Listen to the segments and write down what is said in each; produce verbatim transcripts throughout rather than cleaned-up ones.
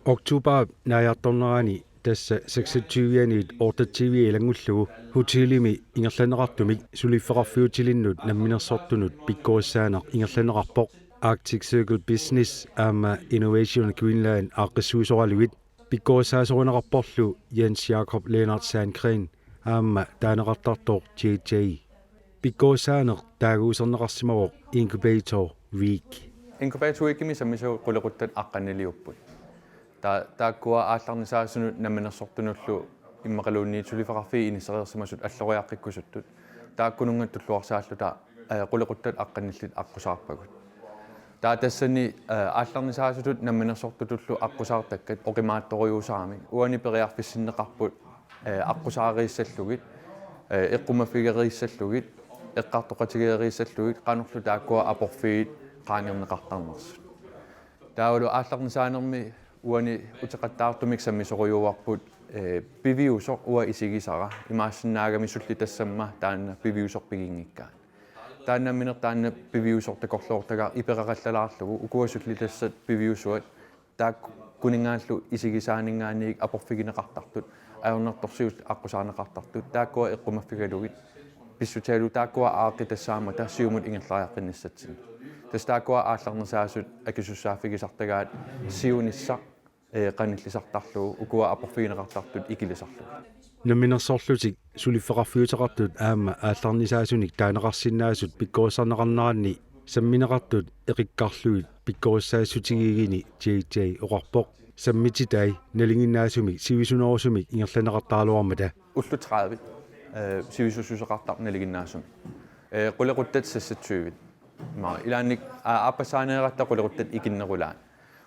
Oktober naajartornerani tassa seksogtyve-anit otteogtyve ilanngullugu hotelimi ingerlanneqartumik suliffeqarfiutilinnut namminersortunut pikkorissaaneq ingerlanneqarpoq. Arctic Circle Business aamma Innovation Greenland aaqqissuisoralugit pikkorissaasorineqarporlu Jens Jakob Lennert Sandgreen aamma taaneqartartoq J J. Pikkorissaaneq taaguuserneqarsimavoq Incubator Week. Incubator Weekimi sammisagut qulequttat aqqaniliupput. Ta-, taakkua aallarnisaasunut namminersortunullu immaqaluunniit suliffeqarfiit inissereersimasut alloriaqqikkusuttut. Taakkununnga tulluarsaalluta, eh, qulequttat aqqanillit aqqusaarpagut. Taava tassani, eh, aallarnisaasutut namminersortutullu aqqusaartakkat oqimaatsorujuusaaramik. Uani periarfissinneqarput, eh, aqqusaariissallugit, eh, eqqumaffigeriissallugit, eqqartoqatigeeriissallugit, qanorlu taakkua aporfiit qaangerneqartarnersut. Taavalu aallarnisaanermi uani uteqattaartumik sammisorujuuarput, eh, piviusoq uanga isigisara, imaassinnaagami sulli tassamma taanna piviusoq piginngikkaat. Taanna nammineq taanna piviusoq takorloortagaq iperaqallalaarlugu, ukua sulli tassat piviusuat, taakkuningaallu isigisaaninngaanniit aporfigineqartartut, ajornartorsiut aqqusaarneqartartut, taakkua eqqumaffigalugit, pissutigalugu taakkua aaqqitassaammata siumut ingerlariaqqinnissatsinni. Tassa taakkua aallarnisaasut akisussaaffigisartagaat siunissaq, eh, qanillisartarlugu, ukua aporfigineqartartut ikilisarlugit. Namminersorlutik suliffeqarfiuteqartut aamma aallarnisaasunik taaneqarsinnaasut pikkorissarneqarneranni sammineqartut eqikkarlugit pikkorissaassutigiigini J J oqarpoq sammititai nalinginnaasumik sivisunerusumik ingerlanneqartaraluarmata. Ullut tredive, eh, sivisussuseqartarput nalinginnaasumik. Eh, qulequttat seksogtyve. Ima, ilaannik, aa, aappassaaneeratta qulequttat ikinnerulaat.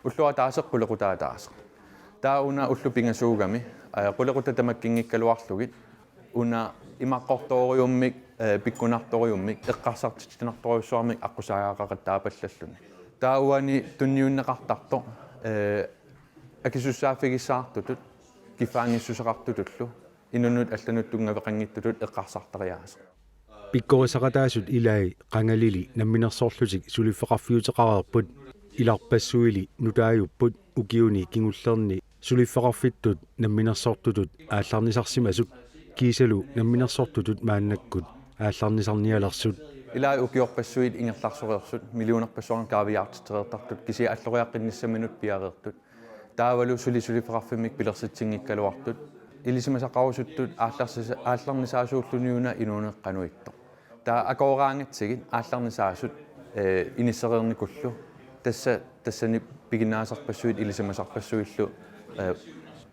Ulloq ataaseq qulequttat ataaseq. Taava una ullut pingasuugami, aa, qulequttat tamakkinngikkaluarlugit. Una imaqqortorujummik, aa, pikkunartorujummik, eqqarsartitsinartorujussuarmik aqqusaagaqaqattaapallalluni. Taava uani tunniunneqartartoq, aa, akisussaaffigissaartutut, kiffaanngissuseqartutullu, inunnut allanut tunngaveqanngitsutut eqqarsartariaaseq. Pikkorissaqataasut ilai qangalili namminersorlutik suliffeqarfiuteqareerput, ilarpassuili nutaajupput ukiuni kingullerni suliffeqarfittut namminersortutut aallarnisarsimasut kiisalu namminersortutut maannakkut aallarnisarnialersut. Ilai ukiorpassuit ingerlarsoreersut, millionerpassuarnik kaaviiaartitsereertartut kisianni alloriaqqinnissaminut piareertut. Taavalu suli suliffeqarfimmik pilersitsinngikkaluartut. Ilisimasaqarusuttut aallarsis-, aallarnisaasuulluniuna inuuneq qanoq ittoq. Taava akooraangatsigit aallarnisaasut, eh, inissereernikullu. Tassa, tassani piginnaasarpassuit ilisimasarpassuillu, eh,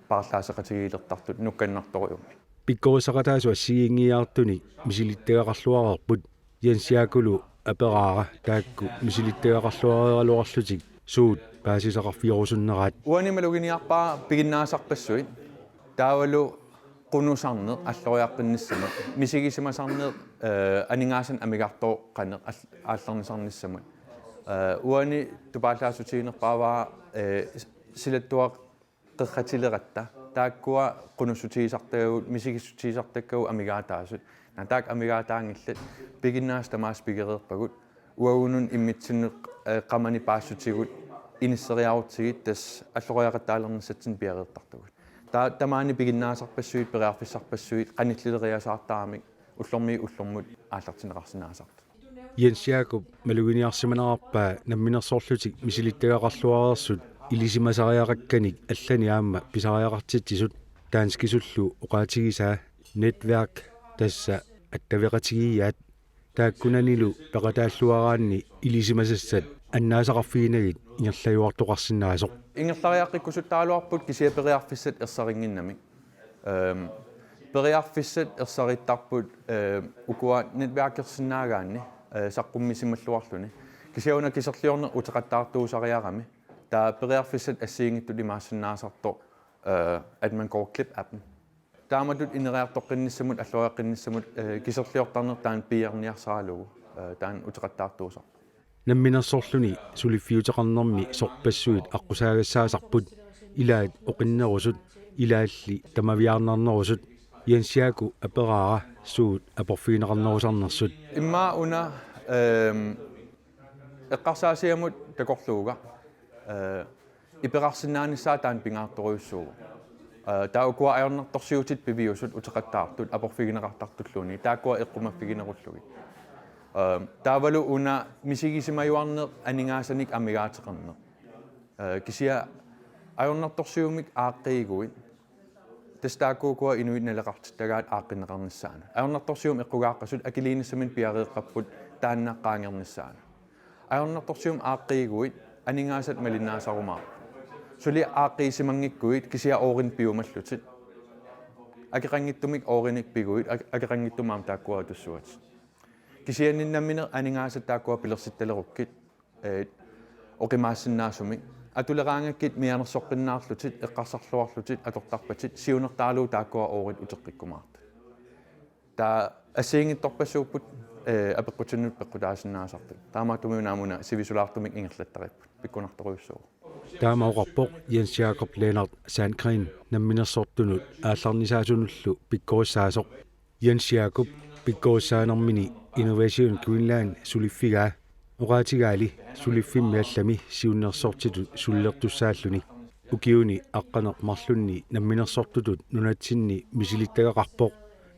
paarlaaseqatigiilertartut nukkannartorujummik. Pikkorissaqataasut assigiinngiiaartunik misilittagaqarluareerput. Jens Jaakulu aperaara taakku misilittagaqarluareeraluarlutik suut paasisaqarfigerusunneraat. Uani maluginiarpara piginnaasarpassuit taavalu qunusarneq alloriaqqinnissamut, misigisimasarneq, eh, aningaasanik amigartooqqaneq all-, aallarnisarnissamut. Eh, uani tupaallaassuutiginerpaavara, eh, silattuaq qerratileratta, taakkua qunussutigisartagagut, misigissutigisartakkagut amigaataasut. Naa, taakku amigaataanngillat, piginnaasat tamaasa pigereerpagut, uagunut immitsinnut, eh, qamani paassutigut, inisseriarutsigit tassa alloriaqattaalernissatsinnut piareertartugut. Taava tamaani piginnaasarpassuit, periarfissarpassuit, qanillileriasaartaramik, ullormiit ullormut aallartinneqarsinnaasartut. Jens Jakob maluginiarsimanerarpaa namminersorlutik misilittagaqarluareersut ilisimasariaqakkanik allani aamma pisariaqartitsisut danskisullu oqaatigisaa netværk tassa attaveqatigiiaat taakkunanilu peqataalluaraanni ilisimasassat annaasaqarfiginagit ingerlajuartoqarsinnaasoq. Ingerlariaqqikkusuttaraluarput kisianni periarfissat ersarinnginnamik. Ehm, periarfissat ersarittarput, ehm, ukua netværkersinnaagaanni, eh, saqqummisimalluarluni. Kisianni una kiserliorneq uteqattaartuusariarami. Taava periarfissat assigiinngitsut imaassinnaasartoq, eh, at man går glip af dem. Taamatut ineriartoqqinnissamut, alloriaqqinnissamut, eh, kiserliortarneq taanna piiarniarsaralugu, eh, taanna uteqattaartuusarpoq. Namminersorluni suliffiuteqarnermi sorpassuit aqqusaagassaasarput, ilaat oqinnerusut, ilaalli tamaviaarnarnerusut. Jens Jakob aperaara suut aporfigineqarnerusarnersut. Immaqa una, ehm, eqqarsaasiamut takorluugaq, eh, iperarsinnaanissaa taanna pingaartorujussuuvoq. Eh, taava ukua ajornartorsiutit piviusut uteqattaartut aporfigineqartartulluunniit taakkua eqqumaffiginerullugit. Eh, taavalu una misigisimajuarneq aningaasanik amigaateqarneq. Eh, kisianni ajornartorsiummik aaqqiiguit. Tassa taakku ukua inuit naleqartittagaat aaqqinneqarnissaannut. Ajornartorsiummik eqqugaaqqasut akiliinissaminnik piareeqqapput taanna qaangernissaanut. Ajornartorsiummik aaqqiiguit aningaasat malinnaasarumaarput. Suli aaqqiisimanngikkuit kisianni oorinik piumallutit. Akeqanngitsumik oorinik piguit, ak-, akeqanngitsumik aamma taakkua atussuatit. Kisianni nammineq aningaasat taakkua pilersittalerukkit, eh, oqimaassinnaasumik. Atuleraangakkit mianersoqqinnaarlutit, eqqarsarluarlutit, atortarpatit, siunertaralugu taakkua oorit uteqqikkumaartut. Taava assigiinngitsorpassuupput, eh, apeqqutinnut peqqutaasinnaasartut. Taamaattumik una aamma una sivisulaartumik ingerlattaripput. Pikkunartorujussuuvoq. Taama oqarpoq Jens Jakob Lennert Sandgreen namminersortunut aallarnisaasunullu pikkorissaasoq. Jens Jakob pikkorissaanermini Innovation Greenland suliffigaa, oqaatigaali suliffimmi allami siunnersortitut sulilertussaalluni. Ukiuni aqqaneq-marlunni namminersortutut nunatsinni misilittagaqarpoq,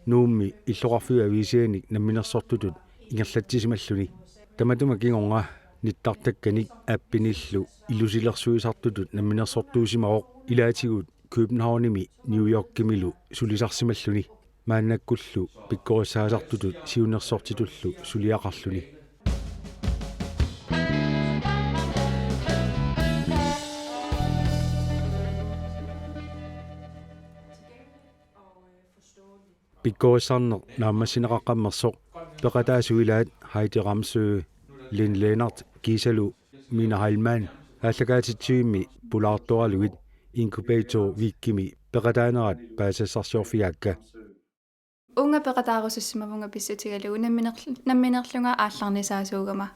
Nuummi illoqarfiup aviisianik namminersortutut ingerlatsisimalluni. Tamatuma kingorna nittartakkanik appinillu ilusilersuisartutut namminersortuusimavoq, ilaatigut Københavnimi New Yorkimilu sulisarsimalluni. Maannakkullu pikkorissaasartutut siunnersortitullu suliaqarluni. Pikkorissarneq naammassineqaqqammersoq, peqataasut ilaat Heidi Ramsø, Lynn Lennert kiisalu Mina Heilmann aallakaatitsivimmi pulaartoralugit Incubator Weekimi peqataanerat paasisassarsiorfigaakka. Uunga peqataarusussimavunga pissutigalugu namminerl-, namminerlunga aallarnisaasuugama,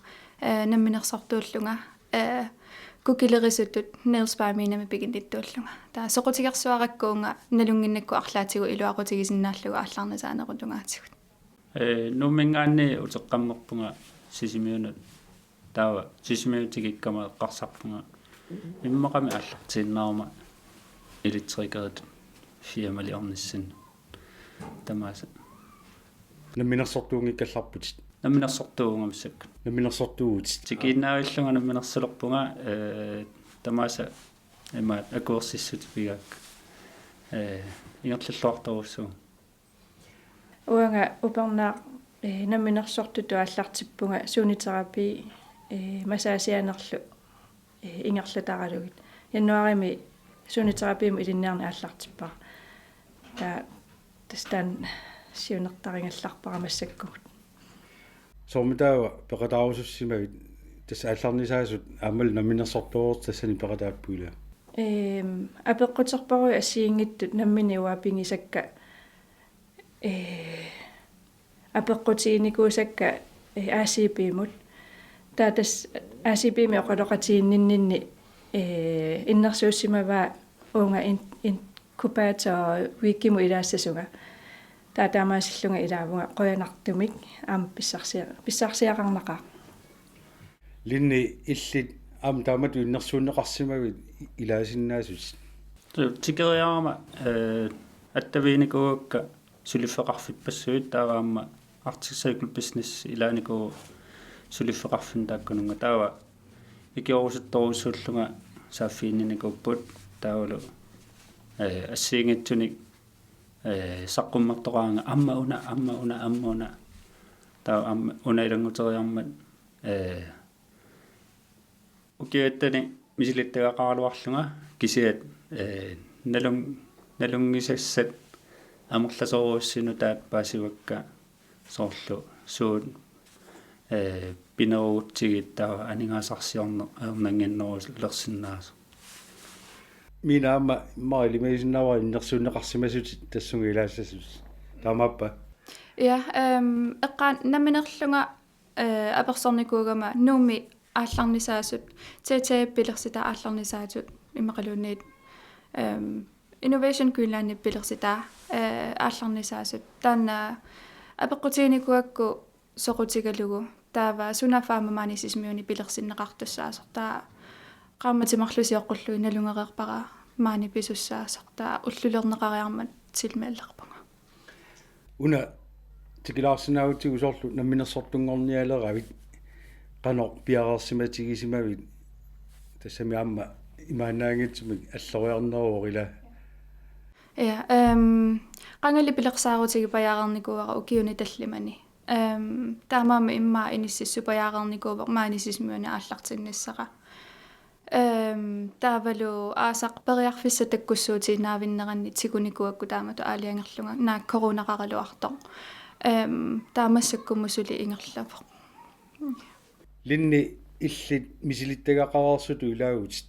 eh, namminersortuullunga, eh, kukilerisutut Niels Paaminami piginnittuullunga. Taava soqutigersuarakku uunga nalunnginnakkut arlaatigut iluaqutigisinnaallugu aallarnisaanerup tungaatigut. Eh, Nuumminngaanniit uteqqammerpunga Sisimiunut. Taava Sisimiut tikikkama eqqarsarpunga immaqami aallartiinnaruma elektrikeritut firmaliornissinnut. Tamaasa. Namminersortuunngikkallarputit? Namminersortuuvunga massakkut. Namminersortuuvutit? Tikiinnaavillunga namminersulerpunga, eh, tamaasa imaat akuersissutigigaakka. Eh, ingerlalluartorujussuuvunga. Uanga upernaaq, eh, namminersortutut aallartippunga zoneterapi, eh, massageinerlu, eh, ingerlataralugit. Januaarimi zoneterapiimut ilinniarneq aallartippara. Taava tassa taanna siunertarigallarpara massakkumut. Soormitaava peqataarusussimavit tassa aallarnisaasut aammalu namminersortuuvoq tassani peqataapput ilaa? Ehm, apeqquterparuit assigiinngitsut nammineq uanga pigisakka, eh, apeqqutiginikuusakka, eh, A C P-mut. Taava tassa A C P-mi oqaloqatiginninninni, eh, innersuussimavaa uunga in-, incubator Weekimut ilaassasunga. Taava taamaasillunga ilaavunga qujanartumik aamma pissarsia-, pissarsiaqarnaqaaq. Lynni, illit aamma taamatut innersuunneqarsimavit ilaasinnaasutit? Tikeriarama, eh, attaviginikuuakka suliffeqarfippassuit, taava aamma Arctic Circle Business ilaanikuuvoq suliffeqarfinnut taakkununnga, taava ikiorusuttorujussuullunga saaffiginninikuupput taavalu, eh, assigiinngitsunik, eh, saqqummertoqaraangat aamma una, aamma una, aamma una. Taava aamma una ilannguteriarmat, eh, ukiuttani misilittagaqaraluarlunga kisiat, eh, nalun-, nalunngisassat amerlasoorujussuit nutaat paasivakka soorlu suut, eh, pinerugutsigit taava aningaasarsiorneq ajornannginnerulersinnaasoq. Mina, aamma immaqa ilimagisinnaavara innersuunneqarsimasutit tassunga ilaassasutit. Taamaappa? Ja, ehm, eqqaan namminerlunga, eh, apersornikuugama Nuummi aallarnisaasut, T T A-p pilersitaa aallarnisaasut imaluunniit, ehm, Innovation Greenlandip pilersitaa, eh, aallarnisaasut. Taanna apeqqutiginikuuakka soqutigalugu. Taava sunaaffa aamma maani Sisimiuni pilersinneqartussaasoq. Taava qaammatit marluk sioqqullugit nalunngereerpara maani pisussaasoq. Taava ullulerneqariarmat tilmeerlerpunga. Una tikilaarsinnaagutsigit soorlu namminersortunngornialeravit qanoq piareersimatigisimavit, tassami aamma imaannaanngitsumik alloriarneruvoq ila. Ja, ehm, qangali pilersaarutigipajaareernikuuara ukiuni tallimani. Ehm, taamaammat immaqa inississipajaareernikuuvoq maani Sisimiuni aallartinnissara. Ehm, taavalu aasaq periarfissat takkussuutiinnaavinneranni tigunikuuakka taamatut aalajangerlunga naak coronaqaraluartoq. Ehm, taava massakkumut suli ingerlavoq. Linni, illit misilittagaqareersutut ilaavutit.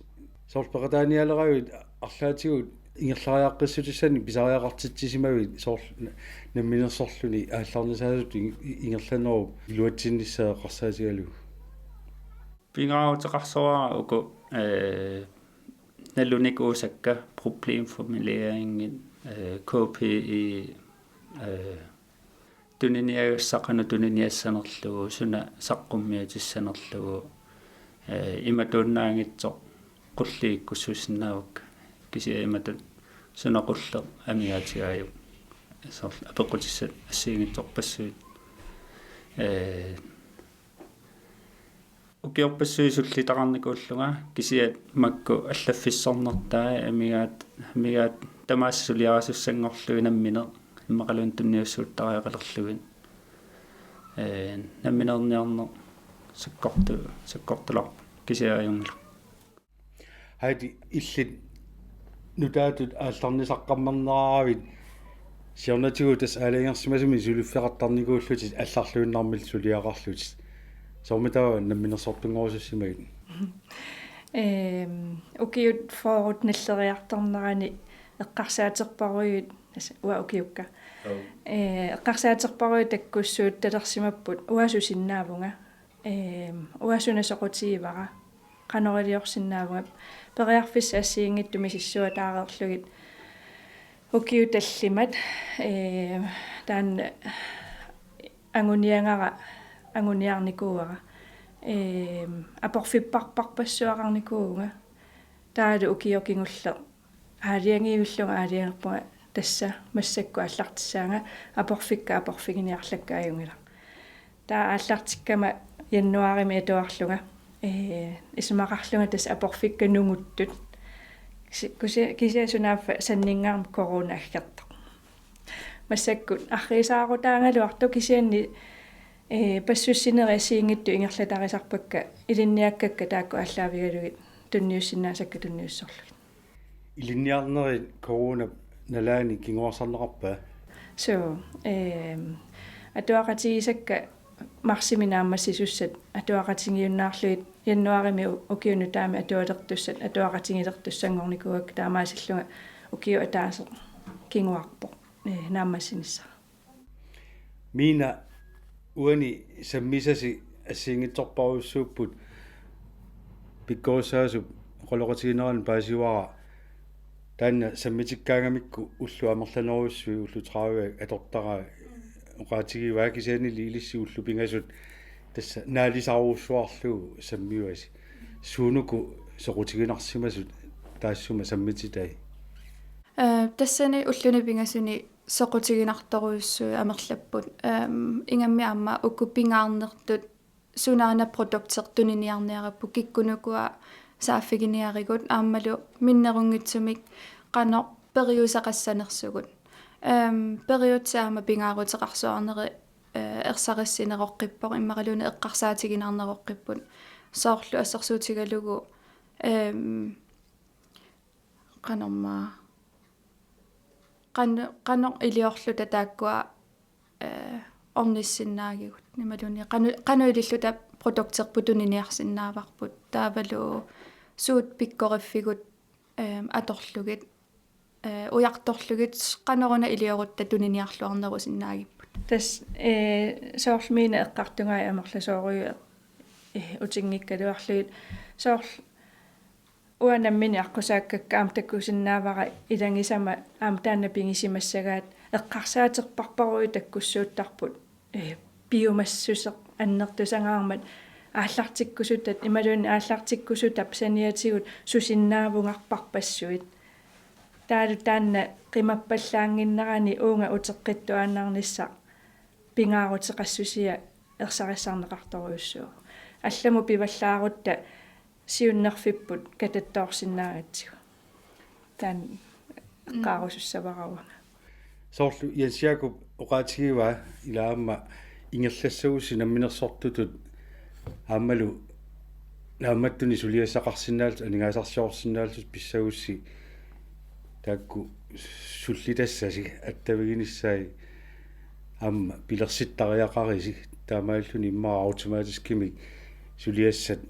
Soorlu peqataanialeravit arlaatigut ingerlariaqqissutissannik pisariaqartitsisimavit soorlu na-, namminersorluni aallarnisaasutut ing-, ingerlanerup iluatsinnissaa eqqarsaatigalugu. Pingaaruteqarsoraara uku, eh, nalunikuusakka problemformuleringer, eh, K P I, eh, tuniniagassaq qanoq tuniniassanerlugu, suna saqqummiutissanerlugu, eh, imatuunnaanngitsoq qulliikkussuussinnaavakka, kisianni imatut suna qulleq amigaatigaajuk. Soorlu apeqqutissat assigiinngitsorpassuit. Eh, Ukiorpassuit sullitaqarnikuullunga kisianni makku allaffissornertai amigaat, amigaat tamaasa suliarisussanngorlugit nammineq immaqaluunniit tunniussuuttariaqalerlugit. Ee, nammineerniarneq sakkortu-, sakkortularpoq kisianni ajunngilaq. Heidi, illit nutaatut aallarnisaqqammerneravit siornatigut tassa aalajangersimasumik suliffeqartarnikuullutit allarluinnarmillu suliaqarlutit. Soormitaava namminersortunngorusussimagit? Ehm, ukiut fyrret nalleriartornerani eqqarsaaterparujuit, tassa uanga ukiukka. Joo. Ee, eqqarsaaterparujuit takkussuuttalersimapput uanga susinnaavunga. Ehm, uanga suna soqutigivara. Qanoq iliorsinnaavunga. Periarfissat assigiinngitsut misissuataareerlugit ukiut tallimat, ehm, taanna anguniagara, anguniarnikuuara. Ehm, aporfipparparpassuaqarnikuuvunga. Taavalu ukioq kingulleq aalajangivillunga aalajangerpunga, tassa massakkut aallartissaanga, aporfikka aporfiginiarlakka ajunngilaq. Taava aallartikkama januaarimi atuarlunga, ee, isumaqarlunga tassa aporfikka nunguttut. Kisi-, kusi-, kisianni sunaaffa sanninngaarmat corona aggertoq. Massakkut arriisaarutaagaluartoq kisianni, ee, passussinerit assigiinngitsut ingerlatarisarpakka ilinniakkakka taakku aallaavigalugit tunniussinnaasakka tunniussorlugit. Ilinniarnerit coronap nalaani kinguarsarneqarpa? Suu, ehm, atuaqatigisakka marsimi naammassisussat atuaqatigiunnaarlugit januaarimi u-, ukiup nutaami atualertussat atuaqatigilertussanngornikuuakka, taamaasillunga ukiup ataaseq kinguarpoq, eh, naammassinissara. Miina, uani sammisasi assigiinngitsorpassuupput, pikkorissaasup oqaloqatiginerani paasivara. Taanna sammitikkaangamikku ullut amerlanerusui ullut tredive atortarai oqaatigivaa, kisiannili ilissi ullut pingasut tassa naalisarujussuarlugu sammivasi. Suunuku soqutiginarsimasut taassuma sammititai? Ee, tassani ulluni pingasuni soqutiginartorujussuit amerlapput. Ehm, ingammik aamma uku pingaarnertut sunaana produkti tuniniarniarippoq, kikkunukua saaffiginiarigut aammalu minnerunngitsumik qanoq periuseqassanersugut. Ehm, periutsit aamma pingaaruteqarsuarneri, eh, ersarissineroqqippoq immaqaluunniit eqqarsaatiginarneroqqipput. Soorlu assersuutigalugu, ehm, qanormaa. Qan-, qanoq iliorluta taakkua, eh, ornissinnaagigut. Imaluunniit qano-, qanoq ililluta produkterput tuniniarsinnaavarput. Taavalu suut pikkoriffigut, ehm, atorlugit, eh, ujartorlugit qanoruna iliorutta tuniniarluarnerusinnaagipput. Tassa, eh, soorlu Miina eqqartugai amerlasoorujussuit eh, utinngikkaluarlugit. Soorlu uanga nammineq aqqusaakkakka aamma takusinnaavara ilagisama aamma taanna pigisimassagaat eqqarsaaterparparuit takkussuuttarput, eh, piumassuseq annertusangaarmat aallartikkusutat imaluunniit aallartikkusutap saniatigut susinnaavungarparpassuit. Taavalu taanna qimappallaannginnerani uunga uteqqittuaannarnissaq pingaaruteqassusia ersarissarneqartorujussuuvoq. Allamut pivallaarutta siunnerfipput katattoorsinnaagatsigu. Taanna eqqaarusussavara uanga. Soorlu Jens Jakob oqaatigivaa ila aamma ingerlassagussi namminersortutut aammalu naammattunik suliassaqarsinnaallutit aningaasarsiorsinnaallutit pissagussi taakku sullitassasi attaviginissai aamma pilersittariaqarisi taamaalilluni immaqa automatiskimik suliassat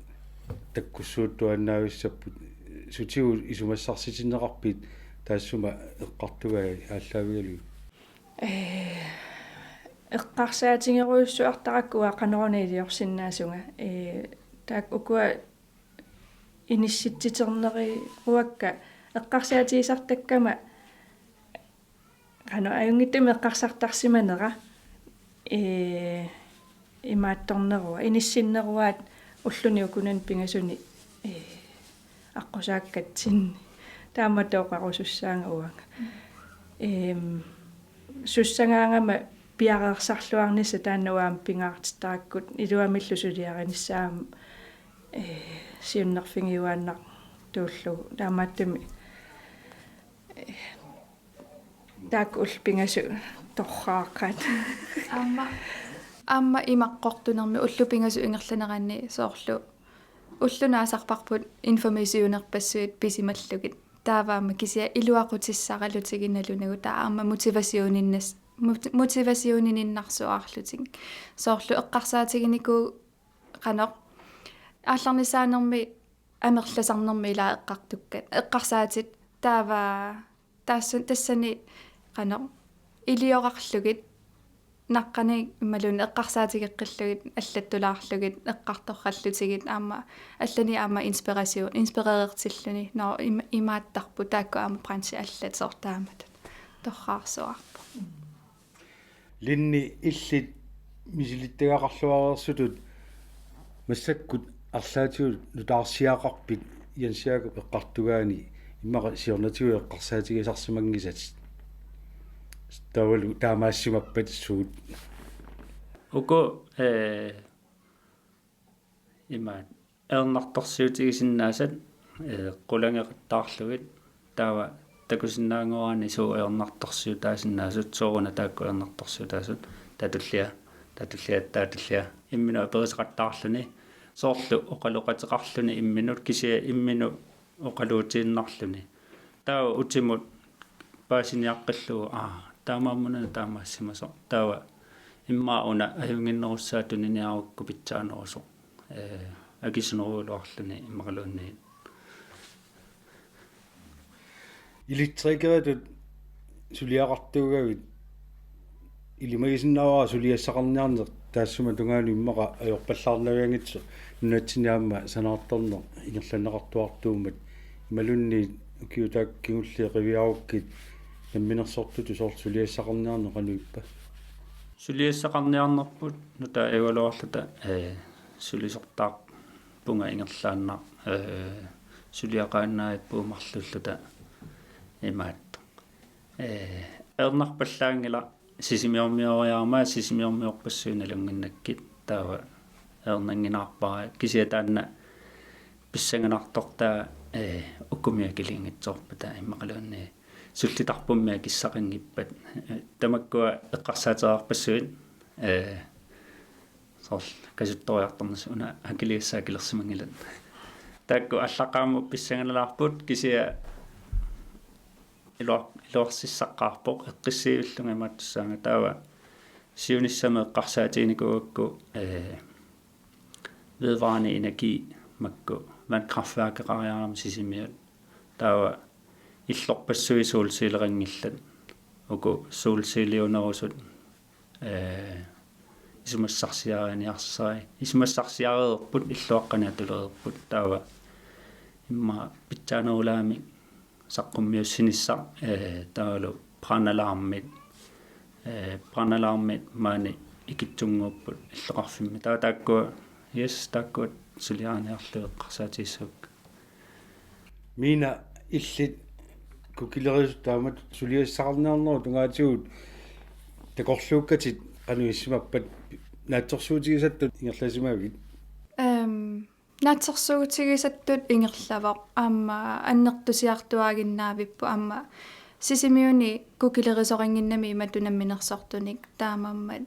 takkussuuttuaannaavissapput sutigut isumassarsitinneqarpit taassuma eqqartugai aallaavigalugu? Eh, eqqarsaatigerujussuartarakku uanga qanoruna iliorsinnaasunga. Eh, taakku ukua inissitsiterneruakka eqqarsaatigisartakkama qanoq ajunngitsumik eqqarsartarsimanera, eh, imaattornerua, inissinneruaat ulluni ukunani pingasuni, eh, aqqusaakkatsinnit. Taamatut oqarusussaanga uanga. Ehm, sussagaangama piareersarluarnissaq taanna uanga pingaartittarakkit iluamillu suliarinissaa aamma, eh, siunnerfigiuaannartuullugu taamaattumik, eh, taakku ullut pingasut torraaqaat. Aamma, aamma imaqqortunermi ullut pingasut ingerlaneranni soorlu ulloq naasarparput informationerpassuit pisimallugit. Taava aamma kisianni iluaqutissaralutigit nalunagu taava aamma motivationinnas-, mot-, motivationininnarsuaarlutik. Soorlu eqqarsaatiginikuuvoq qanoq aallarnissaanermi amerlasarnermi ilaa eqqartukkat. Eqqarsaatit taava taassa-, tassani qanoq iliorarlugit naqqani imaluunniit eqqarsaatigeqqillugit allattulaarlugit eqqartorallutigit aamma allani aamma inspiration, inspirerertilluni. Nå, im-, imaattarput taakku aamma branchi allat soorlu taamatut torraarsuarput. Linni illit misilittagaqarluareersutut massakkut arlaatigut nutaarsiaqarpit Jens Jakob eqqartugaani immaqa siornatigut eqqarsaatigisarsimanngisatit. Taavalu taamaassimappat suut. Uku, eh, imaat ajornartorsiutigisinnaasat, eh, qulangeqattaarlugit taava takusinnaanngoraanni suut ajornartorsiutaasinnaasut sooruna taakku ajornartorsiutaasut taava tullia, taava tullia, taava tullia imminut aperisaqattaarluni soorlu oqaloqateqarluni imminut kisianni imminut oqaluutiinnarluni. Taava utimut paasiniaqqillugu, aa, taamaammat una taamaassimasoq. Taava immaqa una ajunnginnerussaaq tuniniarukku pitsaanerusoq. Eh, akisunerugaluarluni immaqaluunniit. Elektrikeritut suliaqartuugavit ilimagisinnaavara suliassaqarniarneq taassuma tungaanut immaqa ajorpallaarnavianngitsoq nunatsinni aamma sanaartorneq ingerlanneqartuartuummat imaluunniit ukiut taakku kingulliit qiviarukkit namminersortutut soorlu suliassaqarniarneq qanoq ippa? Suliassaqarniarnerput nutaajugaluarluta, eh, sulisortaarpunga ingerlaannaq, eh, suliaqaannarpugut marluulluta imaattoq. Eh, ajornarpallaanngilaq sisimiormioriarama sisimiormiorpassuit nalunnginnakkit taava ajornannginnaarpara kisianni taanna pissanganartortaa, eh, ukumia kilianngitsoorpata immaqaluunniit sullitarpummi akissaqanngippat. Eh, tamakkua eqqarsaatereerpassuit, eh, soorlu kasuttoriartornissaq una akiligassaq akilersimanngilat. Taakku allaqqaammut pissanganalaarput kisianni iluar-, iluarsissaqqaarpoq eqqissiivillunga imaattussaanga taava siunissami eqqarsaatiginikuugakku, eh, vedvarende energi makku vandkraftværkeqariarama Sisimiut. Taava illorpassuit solcelleqanngillat. Uku solcelliunerusut, eh, isumassarsiariniarsari. Isumassarsiareerput illuaqqani atulereerput taava immaqa pitsaanerulaamik saqqummiussinissaq, ee, taavalu brændalarmit, ee, brændalarmit maani ikittunnguupput illoqarfimmi. Taava taakkua, yes, taakkua suliariniarlugit eqqarsaatigissavat. Miina, illit kukilerisut taamatut suliassaqarniarnerup tungaatigut takorluukkatit qanoq issimappat, naatsorsuutigisattut ingerlasimavit? Ehm, naatsorsuutigisattut ingerlavoq aamma annertusiartuaaginnaavippoq aamma Sisimiuni kukilerisoqannginnami imatut namminersortunik taamaammat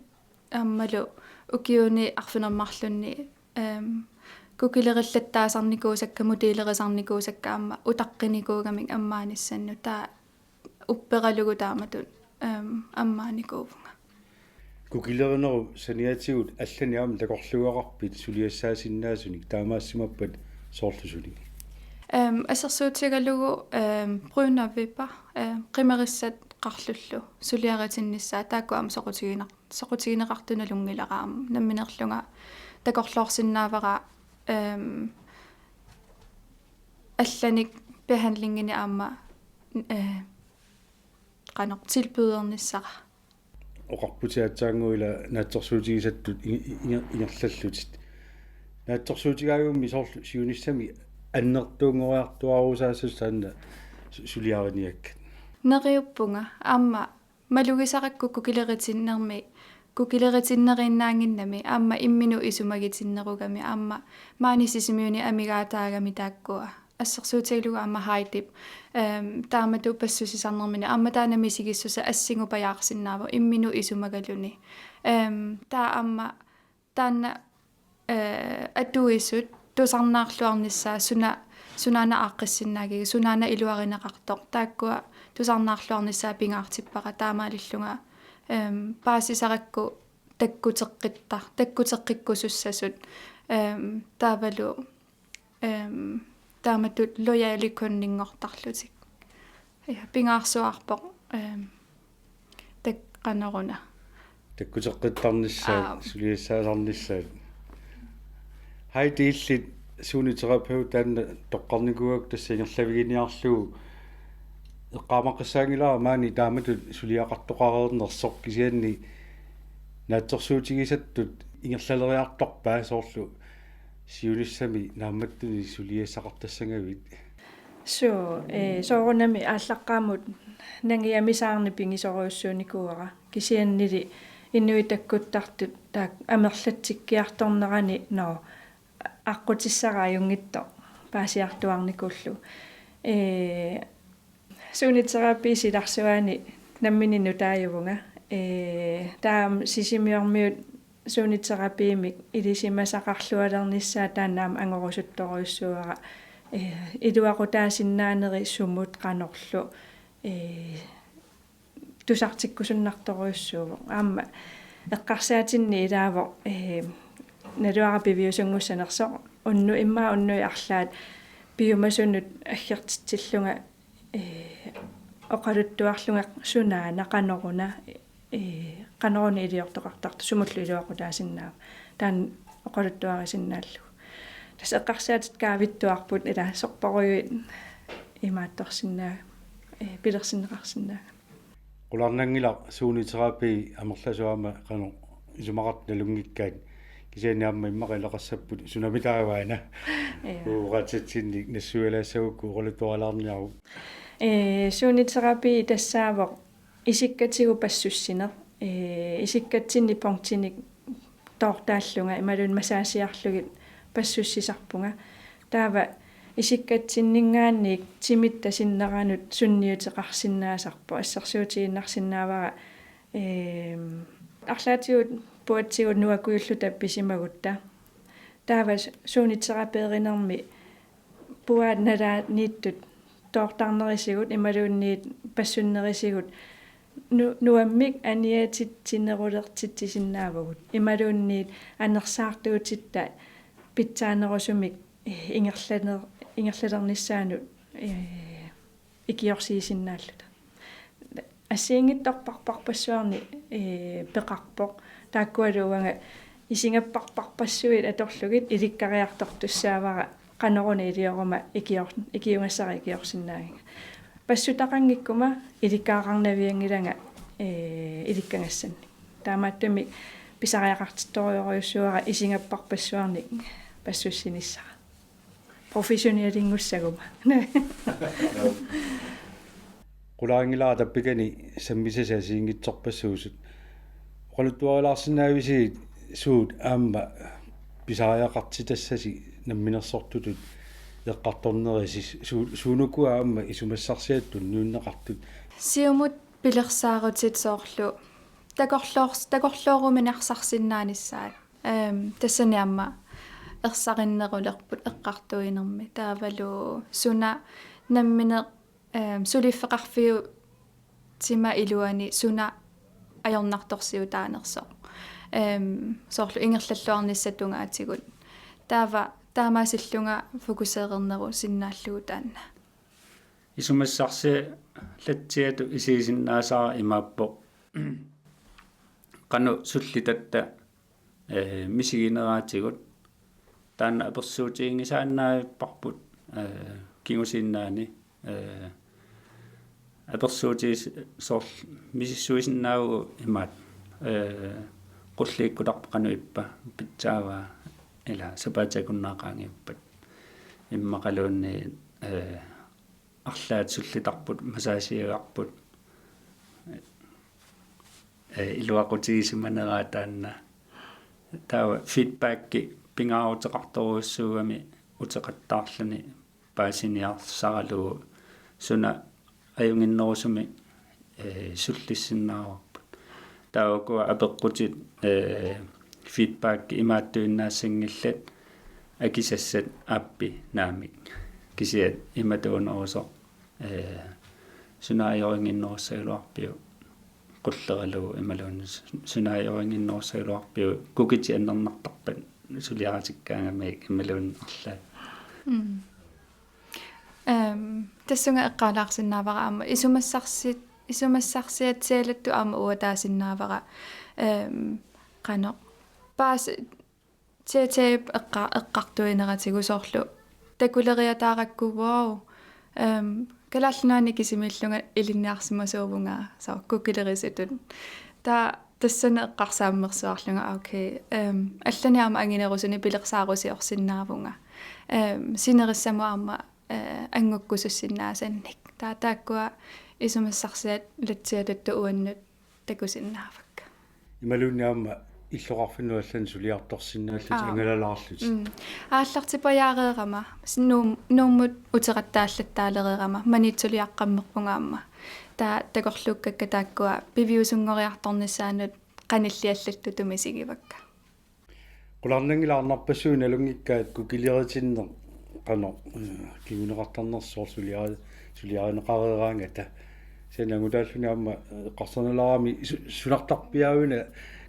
aammalu ukiuni arfineq-marlunni, ehm, kukilerillattaasarnikuusakka, modelerisarnikuusakka aamma utaqqinikuugamik ammaanissannut taava upperalugu taamatut, ehm, ammaanikuuvunga. Kukilerinerup saniatigut allanik aamma takorluugaqarpit suliassaasinnaasunik, taamaassimappat soorlu sunik? Ehm, assersuutigalugu, ehm, Brynävippa, ehm, qimerissat qarlullu suliaritinnissaat taakku aamma soqutigineq-, soqutigineqartut nalunngilara aamma namminerlunga takorloorsinnaavara, ehm, allanik behandlingini aamma, eh, qanoq tilbydernissara. Oqarputit aatsaannguaq ila naatsorsuutigisattut inge-, inge-, ingerlallutit. Naatsorsuutigaagummi soorlu siunissami annertuunngoriartuaarusaassasoq taanna su-, suliariniakkat? Neriuppunga aamma malugisarakku kukileritinnermi, kukileritinnerinaannginnami aamma imminut isumagitinnerugami aamma maani Sisimiuni amigaataagami taakkua. Assersuutigalugu aamma Heidip, ehm, taamatut passussisarnermini aamma taanna misigissuseq assingupajaarsinnaavoq imminut isumagaluni. Ehm, taava aamma taanna, eh, atuisut tusarnaarluarnissaat suna-, sunaana aaqqissinnaagiga, sunaana iluarineqartoq. Taakkua tusarnaarluarnissaat pingaartippara taamaalillunga, ehm, paasisarakku takkuteqqittar-, takkuteqqikkusussasut, ehm, taavalu ehm, taamatut loyali kunninngortarlutik. Ja, pingaarsuarpoq, ehm, tak-, qanoruna. Takkuteqqittarnissaat, aa, suliassaasarnissaat. Heidi, illit zoneterapeut taanna toqqarnikuugakku tassa ingerlaviginiarlugu eqqaamaqassaanngilaq maani taamatut suliaqartoqareernersoq, kisianni naatsorsuutigisattut ingerlaleriartorpaa soorlu siunissami naammattunik suliassaqartassagavit? Suu, eh, soorunami aallaqqaammut nangiamisaarneq pigisorujussuunikuuara. Kisiannili inuit takkuttartut taakku amerlatsikkiartornerani, nå, aqqutissara ajunngitsoq paasiartuaarnikuullugu. Eh, zoneterapi silarsuaani nammineq nutaajuvunga. Ee, taava Sisimiormiut zoneterapiimik ilisimasaqarluarnissaat taanna aamma angorusuttorujussuuara. Ee, iluaqutaasinnaaneri sumut qanorlu, ee, tusartikkusunnartorujussuuvoq. Aamma eqqarsaatinni ilaavoq, ee, naluara piviusunngussanersoq, unnu-, immaqa unnuit arlaat piumasunut aggertitsillunga, ee, oqaluttuarlunga sunaana, qanoruna, ee, qanoruna iliortoqartartoq, sumullu iluaqutaasinnaava. Taanna oqaluttuarisinnaallugu. Tassa eqqarsaatit kaavittuarput, ila sorparujuit imaattorsinnaa-, ee, pilersinneqarsinnaagami. Qularnanngilaq zoneterapi amerlasuut aamma qanoq isumaqartut nalunngikkaat, kisianni aamma immaqa ilaqassapput sunami taava una. Ja. Oqaatsitsinnik nassuialaassagukku oqaluttualaarniaruk. Ee, zoneterapi tassaavoq isikkatigut passussineq. Ee, isikkatsinni punktinik toortaallunga imaluunniit massageriarlugit passussisarpunga. Taava isikkatsinninngaanniit timitta sinneranut sunniuteqarsinnaasarpoq, assersuutigiinnarsinnaavara, eem, arlaatigut puatsigut nuakujulluta pisimagutta. Taava zoneterapeerinermi puaat nalaaniittut toortarnerisigut imaluunniit passunnerisigut nu-, nuammik aniatitsinerulertitsisinnaavagut. Imaluunniit anersaartuutitta pitsaanerusumik, eh, ingerlaner-, ingerlalernissaanut, eh, ikiorsiisinnaalluta. Assigiinngitsorparparpassuarni, ee, peqarpoq. Taakkualu uanga isigapparparpassuit atorlugit ilikkariartortussaavara qanoruna ilioruma ikior-, ikiugassara ikiorsinnaagiga. Passutaqanngikkuma ilikkagaqarnavianngilanga, ee, ilikkagassannik. Taamaattumik pisariaqartittorujorujussuuara isigapparpassuarnik passussinissara. Professionelingussaguma. Qularinngilara tappikani sammisasi assigiinngitsorpassuusut. Oqaluttuarilaarsinnaavisigit suut aamma pisariaqartitassasi namminersortutut eqqartornerisi, su-, suunukua aamma isumassarsiat tunniunneqartut? Siumut pilersaarutit soorlu takorloor-, takorlooruminarsarsinnaanissaat. Ehm, tassani aamma ersarinnerulerput eqqartuinermi. Taavalu suna nammineq, ehm, suliffeqarfiup tima iluani suna ajornartorsiutaanersoq. Ehm, soorlu ingerlalluarnissat tungaatigut. Taava taamaasillunga fokuseernerusinnaallugu taanna. Isumassarsiat latsiatut isigisinnaasara imaappoq. Qanoq sullitatta, ee, misigineraatigut. Taanna apersuutiginngisaannavipparput, ee, kingusinnaani, ee, apersuutigis-, soorl-, misissuisinnaavugut imaat, ee, qulliikkutarpoq qanoq ippa, pitsaavaa, ila sapaatip akunnera qaangiuppat. Immaqaluunniit, ee, arlaat sullitarput massageigarput, ee, iluaqutigisimaneraa taanna. Taava feedbacki pingaaruteqartorujussuugami uteqattaarluni paasiniarsaralugu suna ajunnginnerusumik, ee, sullissinnaavarput. Taava ukua apeqqutit, ee, feedback imaattuinnaassanngillat akisassat aappi naamik. Kisianni imatuunerusoq, ee, suna ajorinnginnerussagaluarpiuk qulleralugu imaluunniit su-, suna ajorinnginnerussagaluarpiuk kukitit annernartarpat suliaritikkaangamigit imaluunniit arlaat. Mm. Ehm, tassunga eqqaalaarsinnaavara aamma isumassarsi-, isumassarsiatsialattut aamma uataasinnaavara, ehm, qanoq. Paas-, T T-p eqqa-, eqqartuineratigut soorlu. Takuleriataarakku, wow. Ehm, Kalaallit Nunaanni kisimiillunga ilinniarsimasuuvunga, soorlu kukilerisutut. Taava tassani eqqarsaammersuarlunga, okay. Ehm, allanik aamma anginerusunik pilersaarusiorsinnaavunga. Ehm, sinerissamut aamma, eh, anngukkusussinnaasannik. Taava taakkua isumassarsiat latsiatattut uannut takusinnaavakka. Imaluunniit aamma illoqarfinnut allanut suliartorsinnaallutit. Aa. Angalalaarlutit. Mm. Aallartipajaareerama, s-, Nuum-, Nuummut uteqattaallattaalereerama, Maniitsuliaqqammerpunga aamma. Taava takorluukkakka taakkua piviusunngoriartornissaannut qanilliallattutut misigivakka. Qularnanngilaq arnarpassuit nalunngikkaat kukileritinneq qanoq, eh, kinguneqartarnersoq suliari-, suliarineqareeraangata. Kisianni angutaalluni aamma, eh, eqqarsarnalaarami su-, sunartarpiaavina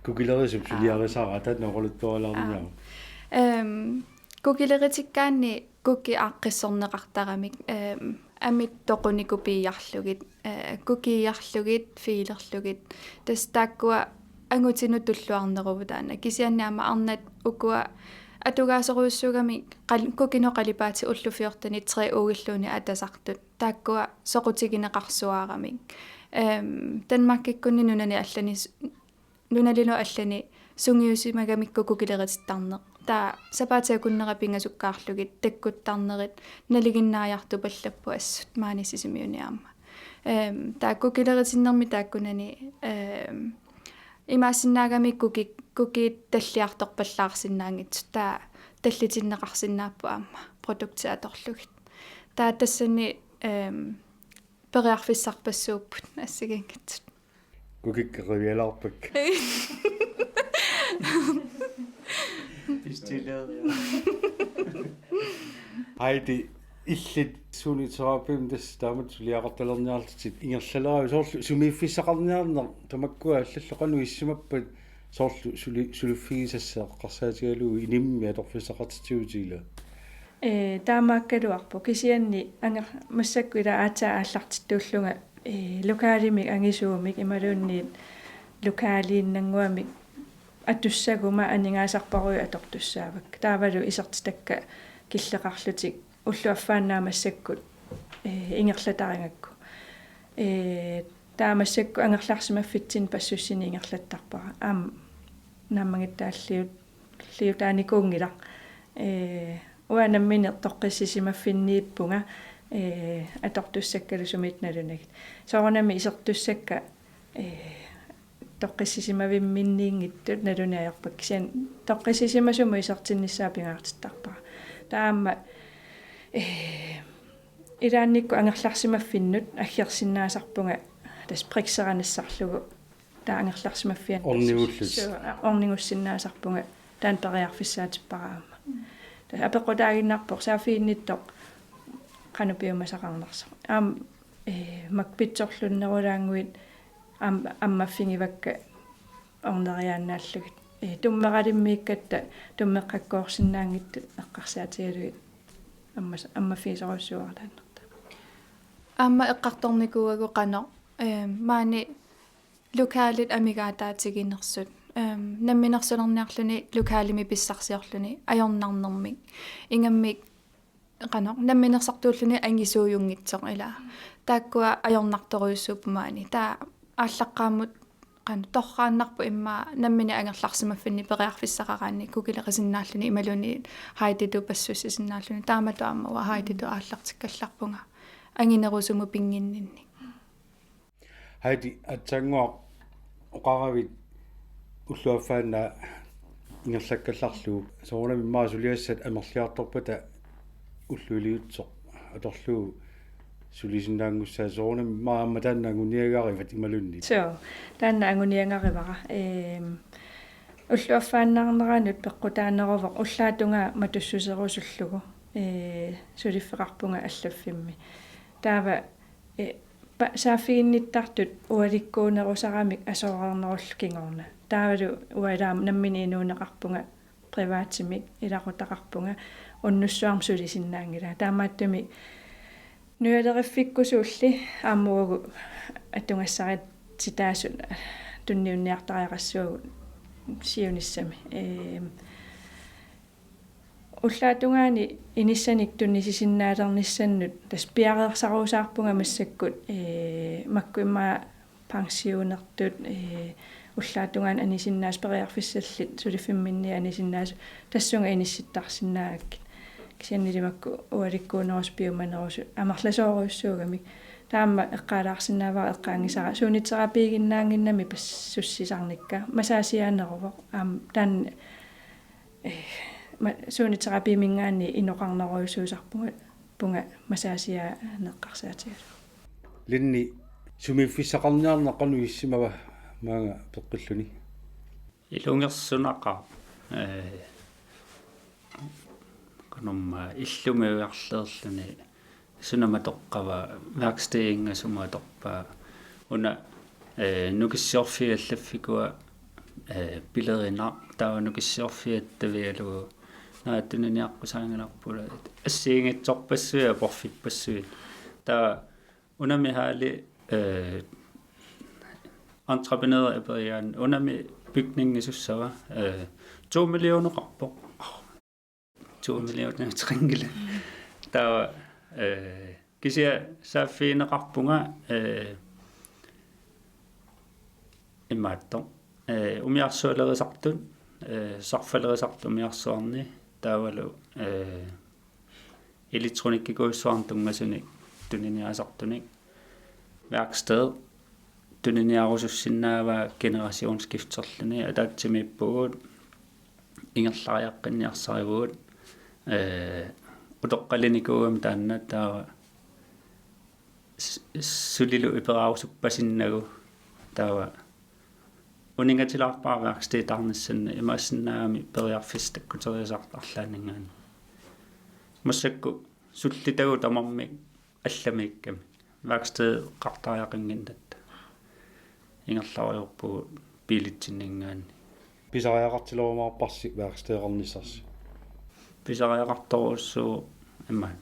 kukilerisup. Aa. Suliarisara, taanna oqaluttuarilaarniaruk. Aa. Ehm, kukileritikkaanni kukiit aaqqissorneqartaramik, ehm, amit toqunikut piiarlugit, eh, kukiiarlugit, fiilerlugit. Tassa taakkua angutinut tulluarneruvoq taanna. Kisianni aamma arnat ukua atugaasorujussuugamik qal-, kukinut qalipaatit ullut fjortenit tre uugilluunniit atasartut. Taakkua soqutigineqarsuaaramik. Ehm, Danmarkikkunni nunani allani s-, nunalinu allani sungiusimagamikku kukileritittarneq. Taava sapaatip akunnera pingasukkaarlugit takkuttarnerit nalinginnaajartupallapput assut maani Sisimiuni aamma. Ehm, taava kukileritinnermi taakkunani, ehm, imaassinnaagami kuki-, kukiit talliartorpallaarsinnaanngitsut. Taava tallitinneqarsinnaapput aamma produkti atorlugit. Taava tassani, ehm, periarfissarpassuupput assigiinngitsut. Kukikka qivialaarpakka. Bestiller. Heidi, illit Zoneterapiami tassa taamatut suliaqartalerniarlutit ingerlaleravit, soorlu sumiiffissaqarniarneq tamakkua allallu qanoq issimappat, soorlu suli-, suliffigisassat eqqarsaatigalugu inimmi atorfissaqartitsigut ilaa? Ee, taamaakkaluarpoq, kisianni anger-, massakkut ila aatsaat aallartittuullunga, ee, lokalimik angisuumik imaluunniit lokaliinnannguamik atussaguma aningaasarparuit atortussaavakka. Taavalu isertitakka killeqarlutik ulluaffaannaat massakkut, ee, ingerlatarigakku. Ee, taava massakkut angerlarsimaffitsinni passussineq ingerlattarpara. Aamma naammagittaalliut-, liutaanikuunngilaq. Ee, uanga nammineq toqqissisimaffinniippunga, ee, atortussakkalu sumiittut nalunagit. Soorunami isertussakka, ee, toqqissisimavimminniinngitsut naluneq ajorpakka. Kisianni toqqissisimasumut isertinnissaa pingaartittarpara. Taava aamma, ee, ilaannikkut angerlarsimaffinnut aggersinnaasarpunga tassa prikseranassarlugu taava angerlarsimaffianut. Ornigullusi. Suu, ornigussinnaasarpunga taanna periarfissaatippara aamma. Tassa apeqqutaaginnarpoq saaffiginnittoq qanoq piumasaqarnersoq. Aamma, ee, makku pitsorlunnerulaannguit aam-, ammaffigivakka orneriaannaallugit. Ee, tummeralimmiikkatta tummeqqakkoorsinnaanngitsut eqqarsaatigalugit ammas-, ammaffigisorujussuuara taanna. Aamma eqqartornikuuagut qanoq, ehm, maani lokalit amigaataatiginersut, ehm, namminersulerniarluni lokalimi pissarsiorluni ajornarnermik. Ingammik qanoq namminersortuulluni angisuujunngitsoq ilaa. Taakkua ajornartorujussuupput maani. Taava aallaqqaammut qanoq torraannarpoq immaqa nammineq angerlarsimaffinni periarfissaqaraanni kukileqisinnaalluni imaluunniit Heiditut passussisinnaalluni. Taamatut aamma uanga Heiditut aallartikkallarpunga anginerusumut pinnginninnik. Heidi, aatsaannguaq oqaravit ulluaffaannaat ingerlakkallarlugu. Soorunami immaqa suliassat amerliartorpata ullut iliuutsit atorlugu sulisinnaanngussaasi, soorunami immaqa aamma taanna anguniagarivat imaluunniit? Suu, taanna anguniagarivara. Ehm, ulluaffaannaarneranut peqqutaaneruvoq ullaap tungaa matussuserusullugu, ee, suliffeqarpunga allaffimmi. Taava, ee, pa-, saaffiginnittartut ualikkuunerusaramik asoreernerullutik kingorna. Taavalu uanga ilaat nammineq inuuneqarpunga, privatimik ilaqutaqarpunga, unnussuarmik sulisinnaanngilanga. Taamaattumik nujaleriffikkusuulli aamma uagut atugassarititaasut tunniunniartariaqassavagut siunissami. Ehm, ullaap tungaani inissanik tunisisinnaalernissannut tassa piareersarusaarpunga massakkut, ee, makku immaqa pensionertut, ee, ullaap tungaani anisinnaasut, periarfissallit suliffimminni anisinnaasut tassunga inissittarsinnaagakkit. Kisiannili makku ualikkuunerusut piumanerusut amerlasoorujussuugamik. Taava aamma eqqaalaarsinnaavara eqqaanngisara zoneterapiiginnaannginnami passussisarnikka, massageniaruvoq. Aamma taanna, eh, ma-, zoneterapiiminngaanniit inoqarnerujussuusarpunga, -punga massagea eqqarsaatigalugu. Linni, sumiiffissaqarniarneq qanoq issimava maanga peqqilluni? Ilungersunaqaaq, ee, qanormaa illumi ujarleerluni suna matoqqava, værkstedinngasumik atorpaa. Una, ee, Nukissiorfiit allaffikua, ee, pilerinaq, taava Nukissiorfiit attavigalugu: Naa, tuniniaqqusaanngilarpula. Assigiinngitsorpassuit, aporfippassuit. Taava unami halli, ee, entreprenøri aperigaanni: Unami bygningisussava? Ee, to millioneqarpoq. To millioner tringgila. Taava, ee, kisianni saaffigineqarpunga, ee, imaattoq, ee, umiarsualerisartut, ee, sarfalerisartut umiarsuarni, taavalu, ee, elektronikkikujussuarnik tunngasunik tuniniaasartunik. Værksted tuniniarusussinnaavaa generationsskifterluni, ataatsimiippugut, ingerlariaqqinniarsarivugut, ee, utoqqalinikuugami taanna, taava s-, sulilu iperaarusuppassinnagu, taava uningatilaarpara værksteditaarnissanni, imaassinnaagami periarfissat takkuteriasaartut arlaanninngaanniit. Massakkut sullitagut tamarmik allamiikkamik. Værkstedeqartariaqannginnatta ingerlarujoorpugut biilitsinninngaanniit. Pisariaqartilerumaarparsi værkstedeqarnissarsi? Pisariaqartorujussuuvoq, immaqa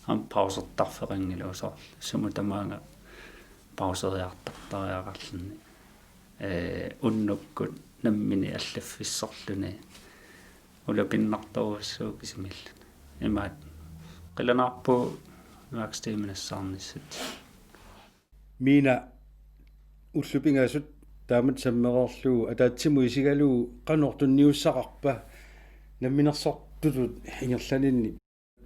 aamma pausertarfeqanngilagut, soorlu sumut tamaanga pauseriartortariaqarluni. Ee, unnukkut nammineq allaffissorluni ulapinnartorujussuuvoq kisimiilluni. Imaat qilanaarpugut værkstedimi nassaarnissat. Miina, ullut pingasut taamatut sammereerlugu ataatsimut isigalugu qanoq tunniussaqarpa namminersortutut ingerlaninni?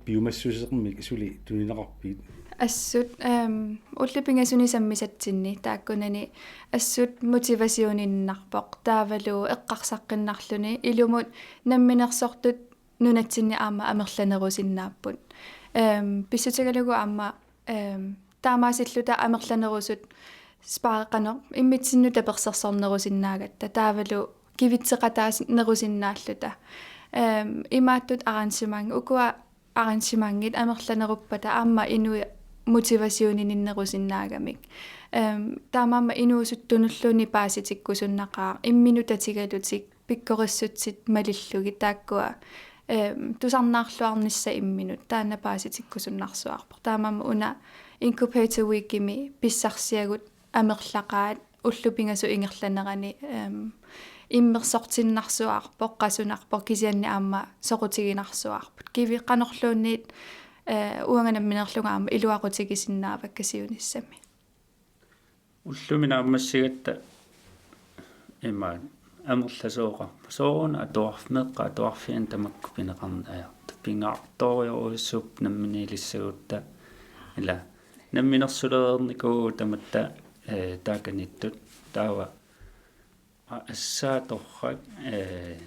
Piumassusermik suli tunineqarpit? Assut, ehm, ullut pingasuni sammisatsinni taakkunani assut motivationiinnarpoq taavalu eqqarsaqqinnarluni ilumut namminersortut nunatsinni aamma amerlanerusinnaapput. Ehm, pissutigalugu aamma, ehm, taamaasilluta amerlanerusut spaareqarneq immitsinnut tapersersornerusinnaagatta taavalu kivitseqataanerusinnaalluta. Ehm, imaattut arrangement, ukua arrangementit amerlaneruppata aamma inuit motivationiinerusinnaagamik. Ehm, taamaammat inuusuttunulluunniit paasitikkusunnaqaaq, imminut tatigalutik, pikkorissutsit malillugit taakkua, ehm, tusarnaarluarnissaq imminut, taanna paasitikkusunnarsuarpoq. Taamaammat una Incubator Weekimi pissarsiagut amerlaqaat ullut pingasut ingerlanerani, ehm, immersortinnarsuarpoq, qasunarpoq kisianni aamma soqutiginarsuarput. Kivi qanorluunniit, eh, uanga nammineerlunga aamma iluaqutigisinnaavakka siunissami. Ullumi naammassigatta imaat amerlasooqarpoq. Sooruna atuarf-, meeqqat atuarfianni tamakku pineqarneq ajortut. Pingaartorujorujussuupput namminiilissagutta. Ila namminersulereernikuuvugut tamatta, eh, taakaniittut. Taava a-, assaa torrak, eh,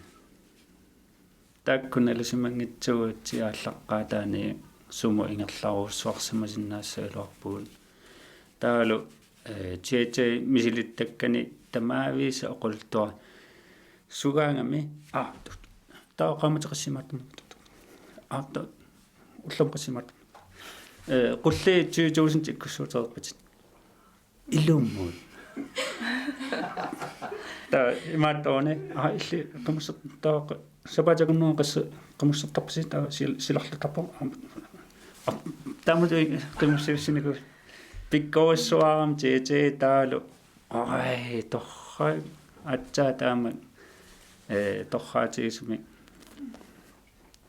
taakku nalusimanngitsuugatsigit aallaqqaataani sumut ingerlarujussuarsimasinnaassagaluarpugut. Taavalu, eh, J J misilittakkani tamaavisa oqaluttuaq: Sugaangami, aa, tu-, taava qaammatit qassiit imaattumik. Aa, tu-, ullumi qassiit imaattumik. Eh, qulliit tyve tusind ikkussuutereerpatit. Ilumut. Taava imaattoq una, aa, illit qimusser-, taava qa-, sapaatip akunneranut qas-, qimussertarpasi, taava sil-, silarluttarpoq. Aa, taamatut qimussersinnikuuara. Pikkorissuarami J J taavalu. Ai, torrak. Aatsaat taama, eh, torraatigisumik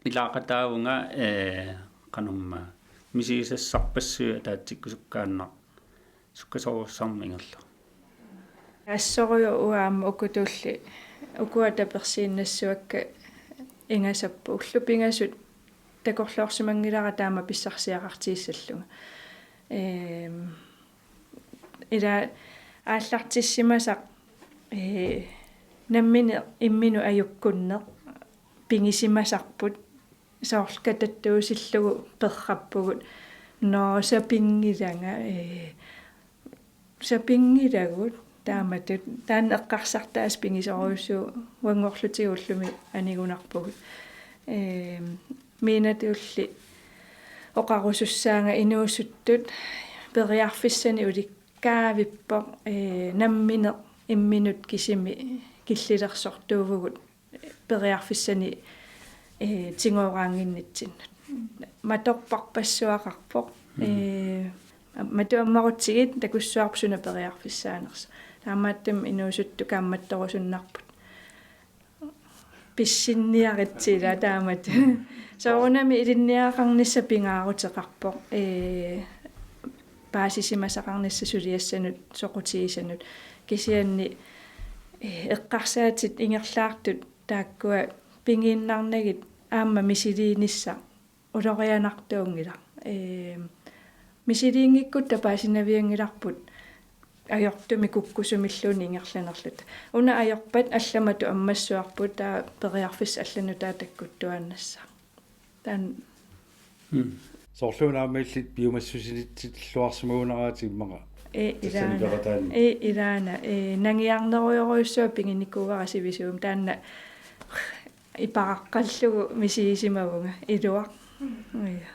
ilaaqataavunga, eh, qanormaa misigisassarpassuit ataatsikkusukkaannaq sukkasoorujussuarmik ingerlavoq. Assorujuk uanga aamma ukutulli, ukua tapersiinnassavakka ingasapput, ullut pingasut takorloorsimanngilara taama pissarsiaqartigissallunga. Ehm, ila aallartissimasaq, eh, nammineq imminut ajukkunneq pigisimasarput, soorlu katattuusillugu perrappugut: Nå, sapinngilanga, eh, sapinngilagut, taamatut, taanna eqqarsartaaseq pigisorujussuuvoq, uanngorlutigu ullumi anigunarpugut. Ehm, Miinatulli oqarusussaanga inuusuttut periarfissanik ulikkaavippoq, eh, nammineq imminut kisimi killilersortuuvugut periarfissanik, eh, tigooraanginnitsinnut. Matorparpassuaqarpoq. Mm. Eh, matu ammarutsigit takussuarput suna periarfissaanersoq. Taamaattumik inuusuttut kaammattorusunnarput. Pissinniaritsi ila taamatut. Soorunami ilinniagaqarnissaq pingaaruteqarpoq. Ee, paasisimasaqarnissaq suliassanut, soqutigisanut. Kisianni, ee, eqqarsaatit ingerlaartut taakkua pigiinnarnagit aamma misiliinissaq ulorianartuunngilaq. Ee, misiliinngikkutta paasinavianngilarput ajortumik kukkusumilluunniit ingerlanerluta. Una ajorpat allamatut ammassuarput, taava periarfissaq allanut taava takkuttuaannassaaq. Taanna. Mm. Soorluuna aamma illit piumassusilitsilluarsimagunaraatit immaqa. Ee, tassani ilaana. Peqataanni. Ee, ilaana. Ee, nangiarnerujorujussuaq piginikuuara sivisuumik. Taanna iparaqqallugu misigisimavunga iluaq. Uja.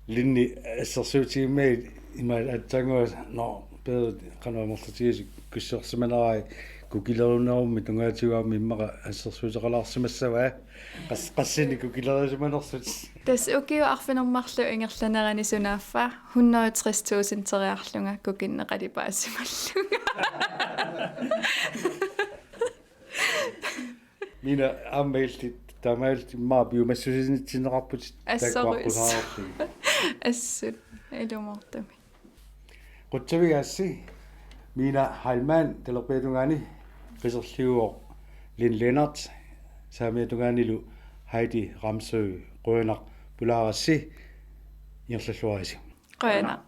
Linni, assersuutigimmagit ima aatsaannguaq, nå, Peerit qanoq amerlatigisut ikkussuussimanerai, kukilerunerummi tungaatigut aamma immaqa assersuuteqalaarsimassava, qas-, qassinik kukilerisimanersut. Tassa ukiut arfineq-marluk ingerlaneranni sunaaffa hundrede tres tusindiarlunga kukinneq qalipaasimallugu. Mina aamma illit taamaallutit immaqa piumassusinissinneqarputit. Assorujus. Taakkuaqqusaarlugit. Assut ilumoortumik. Qutsavigaassi Mina Heilmann talerpiatungaani, qiserliuvoq Lin Lennert saamiatungaanilu, Heidi Ramsø, qujanaq pulaarassi, ingerlalluarisi. Qujanaq.